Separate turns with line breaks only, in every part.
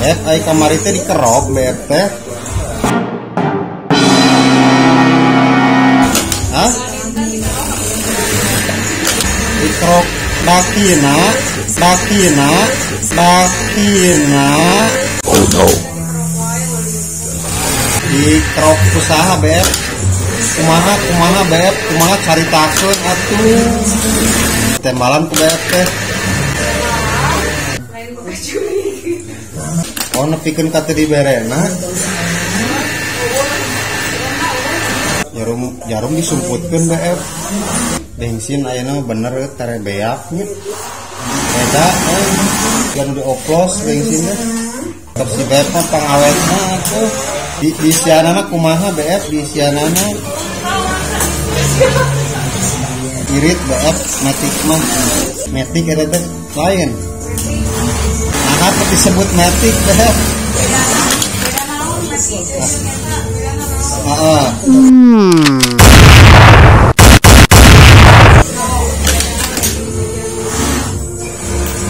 Beb, ai kamari teh dikerok beb teh. Hah? Dikerok dakina, dakina, dakina.
Oh no.
Dikerok usaha beb. Kumaha kumaha beb, kumaha caritakeun atuh. Tembalan ku beb teh. Oh, nepikeun ka teu diberena. Jarum jarum disumputkeun BF. Bensin ayeuna bener tere beak nya. Beda euy. Kan dioplos bensinna. Terus si BF mah pangawetna atuh. Di isianana kumaha BF di isianana? Irit BF matic mah. Matic eta teh lain. Nah, disebut matic BF.
Beda naon matic jeung eta, beda naon.
Heeh.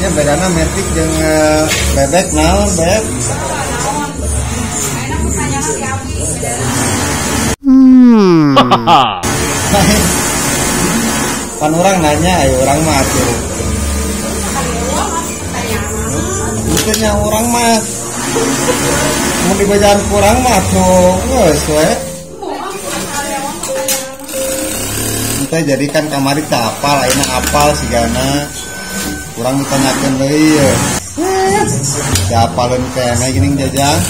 Ya bedana matic jeung bebek naon beb?
Ayeuna pertanyaan ti abi bedana.
Pan urang nanya, ayo urang mah atuh. Mungkinnya urang mah mun dibejaan kurang mah atuh geus we. Entah jadi kan kamari teh apal, ayeuna apal sigana. Kurang ditanyakeun deui ye. Diapaleun keneh geuning jajang.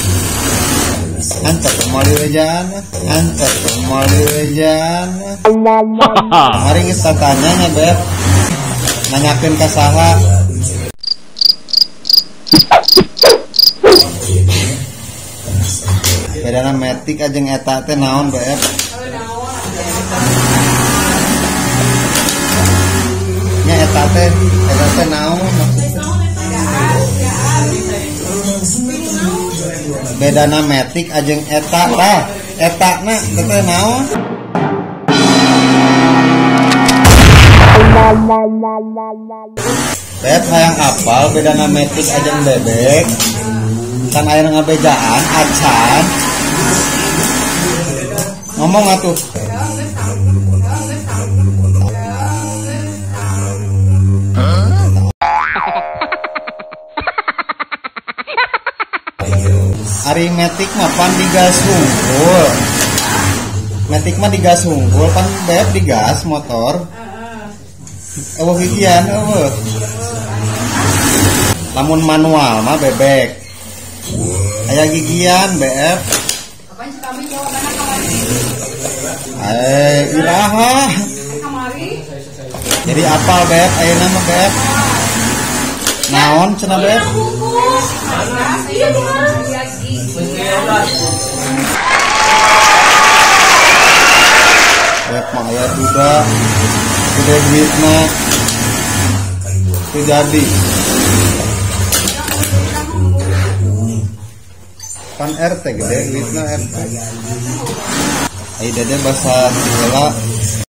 Antep moal dibejaan, antep moal dibejaan. Kamari geus tatanya nya beb. Nanyakeun ka saha? Bedana matic jeung eta teh naon BF? Nya eta teh naon maksudna? Bedana matic jeung eta tah, etana teh naon? Beb hayang apal bedana matic jeung bebek. Kan aya ngabejaan acan. Ngomong atuh. Ari matic mah pan digas hungkul. Matic mah digas hungkul pan beb digas motor. Eueuh gigian eueuh. Lamun manual mah bebek. Aya gigian BF.
Apaan sih kami jawabanna kamari?
Iraha.
Kamari.
Jadi apal BF ayeuna mah BF. Naon cenah BF? BF mah aya duda. Gede duitna. Teu jadi. Pan RT gede duitna RT. Ai dede basa heula.